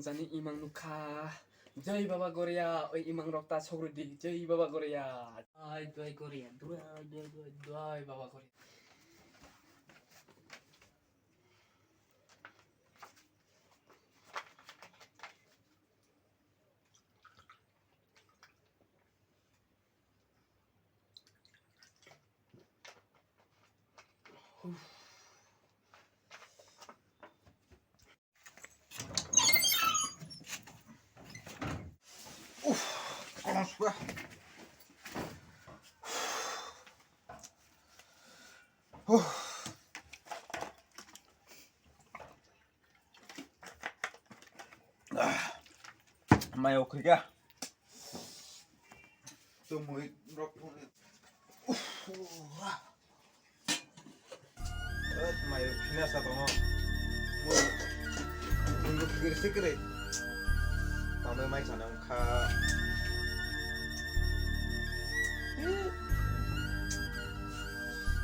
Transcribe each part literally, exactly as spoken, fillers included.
Jani imang nukha. Jai Baba Goria, oi imang rok ta sogri di. Jai Baba Goria. Dwai, dwai Goria. Dwai, dwai, dwai, dwai Baba Goria. Mai okhri kha. Tumui rok puni. Uff. Mai phina sa tongo. Mo. Tumui kiri sikiri. Tamai mai sana kha.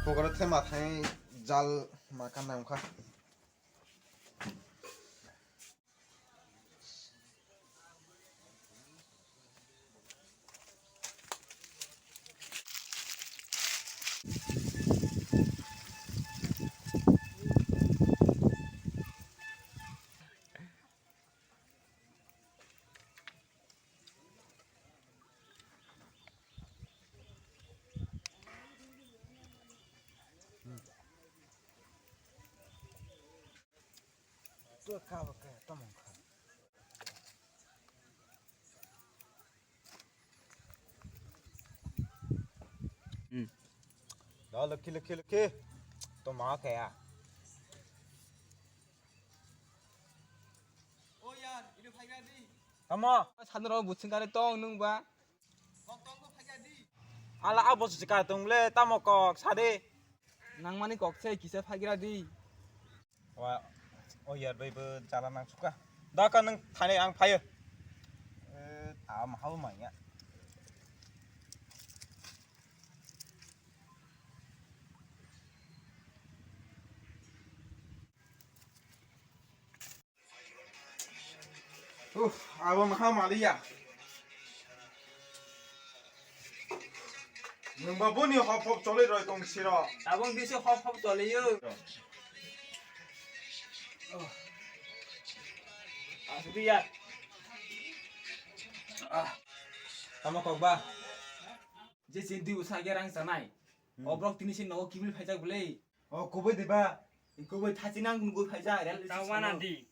Pokora thema thai jal makan nam kha. Hmm. Da lakhi, lakhi, lakhi. To ma kaya. O yar, ino phaigra di. Tamo? Sanro buching kare tong nung ba. Kok tong ko phaigra di. Ala abo se ka tong le, tamo kok sade. Nang mani kok se kisa phaigra di. Wa, o yar bai bo jala nang suka. Da ka nung thani ang phayo. Eh, ta ma hau ma ya. Uff, abo maha maliya. Nwng ba boni hop hop cholwi roi tong siro. Tabung bisi hop hop choliyo. Oh. Asuk ya. Ah. Tamo kok ba? Je sindi usa ge rang sanai. Hmm. Obrok tini sin nogo kibil phaijak bole. O kubui diba? Kubui thachi nang nugui phaijak rel. Tawana di.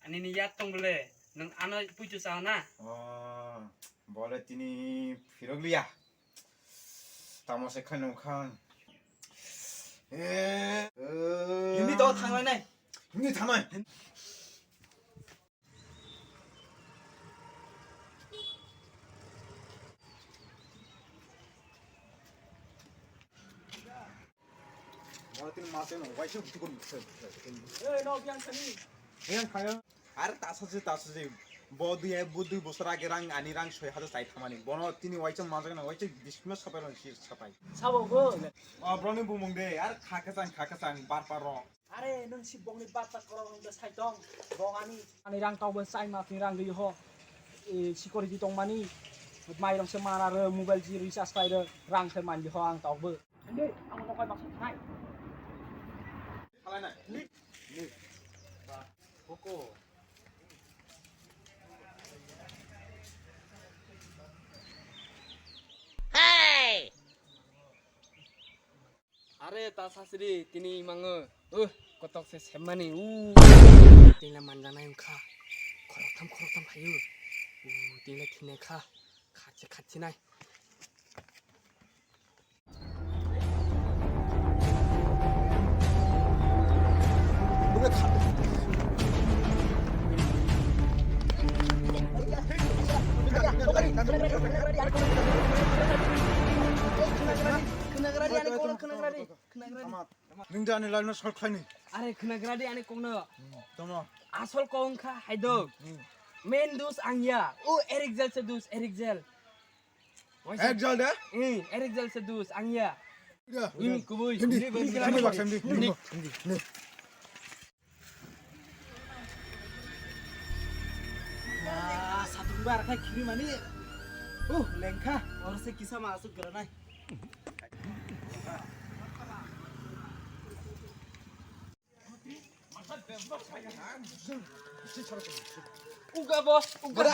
Ani ni yat tong bole. Nang ano puitu sao na. O bole tini phirok liya. Tamo se khan nung khan. Eh. Hindi to thanglai nai. Hindi thanglai. Moro tini mase no waisa buti kon. Ei, no, biang sani. Biang khayo. Ar tasa je, tasa je. Bo dui, bo dui bosor age rang, ani rang soi hajar chai thamani. Bono tini waisa majak na, waisa biskno sapai rang si sapai. Sabo bo. O, broni bumung de, ar kha kachang, kha kachang, bar par ro. Are, nwng si bongni bata korok nwng de sai tong. Bong ani, ani rang tau bo sai ma tini rang ri ho. E, security tong mani. Mai rong se mana re, mobile ji recharge khai re, rang se man di ho ang tau bo. Ande, ang no kai ma sai. Halai na. Ni. Ni. Ba. Koko. Hey! Are ta sasri tini mango. Uh, kotok se semani. Uh. Tini la manjanai wngkha. Khoroktham khoroktham phaio. Uh, tini la thinai kha. Khatse khatse nai. Khnagradi, ani kono khnagradi. Khnagradi. Nwng jani line no sal khlaini. Are khnagradi ani kokno. Hmm, tamo. Asol kok wngkha haidok. Hmm. Main dus ang ya. O Eric Jel se dus, Eric Jel. Waisa. Eric Jel de? Eh, Eric Jel se dus ang ya. Ya. Hmm, kubui. Hindi, hindi, hindi, hindi, hindi, hindi, hindi. Hindi. Hindi. Hindi. Hindi. Hindi. Hindi. Ah, satung bar khai khiri mani. Uh, lengkha. Or se kisa ma asuk granai. Uga boss, uga.